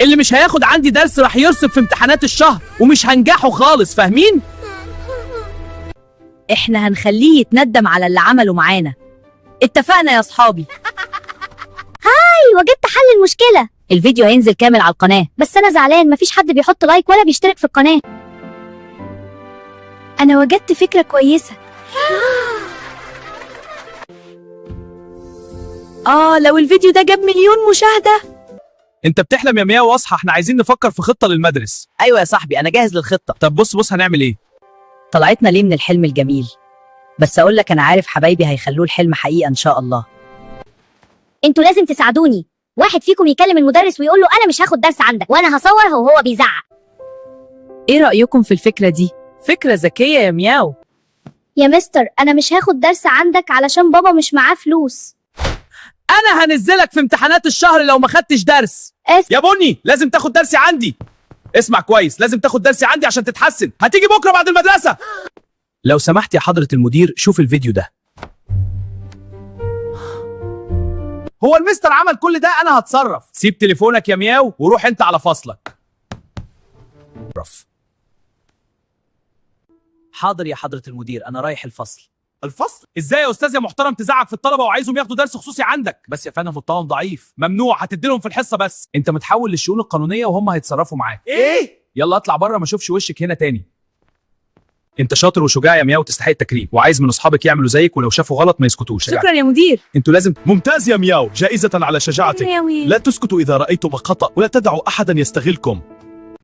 اللي مش هياخد عندي درس راح يرسب في امتحانات الشهر ومش هنجحه خالص، فاهمين؟ احنا هنخليه يتندم على اللي عمله معانا. اتفقنا يا صحابي. ايوه جبت حل المشكلة. الفيديو هينزل كامل على القناة. بس انا زعلان مفيش حد بيحط like ولا بيشترك في القناة. انا وجدت فكرة كويسة. لو الفيديو ده جاب 1,000,000 مشاهدة. انت بتحلم يا مياو، واصحى، احنا عايزين نفكر في خطه للمدرس. ايوه يا صاحبي، انا جاهز للخطة. طب بص بص هنعمل ايه. طلعتنا ليه من الحلم الجميل؟ بس اقول لك انا عارف حبايبي هيخلوه الحلم حقيقة ان شاء الله. انتوا لازم تساعدوني، واحد فيكم يكلم المدرس ويقول له انا مش هاخد درس عندك، وانا هصورها وهو بيزعق. ايه رأيكم في الفكرة دي؟ فكرة ذكية يا مياو. يا مستر انا مش هاخد درس عندك علشان بابا مش معاه فلوس. انا هنزلك في امتحانات الشهر لو ما خدتش درس. اسف. يا بني لازم تاخد درسي عندي. اسمع كويس، لازم تاخد درسي عندي عشان تتحسن. هتيجي بكره بعد المدرسة. لو سمحت يا حضره المدير شوف الفيديو ده. هو المستر عمل كل ده، انا هتصرف. سيب تليفونك يا مياو وروح انت على فصلك. رف. حاضر يا حضرة المدير، انا رايح الفصل. الفصل؟ ازاي يا استاذ يا محترم تزعق في الطلبة وعايزهم ياخدوا درس خصوصي عندك؟ بس يا فندم مستواهم ضعيف. ممنوع، هتدي لهم في الحصة بس. انت متحول للشؤون القانونية وهم هيتصرفوا معاك. ايه؟ يلا اطلع بره، ما اشوفش وشك هنا تاني. انت شاطر وشجاع يا مياو وتستحق التكريم، وعايز من اصحابك يعملوا زيك، ولو شافوا غلط ما يسكتوش. شكرا يا مدير. انتوا لازم. ممتاز يا مياو، جائزة على شجاعتك. مياوي. لا تسكتوا إذا رأيتم خطأ، ولا تدعوا أحدا يستغلكم.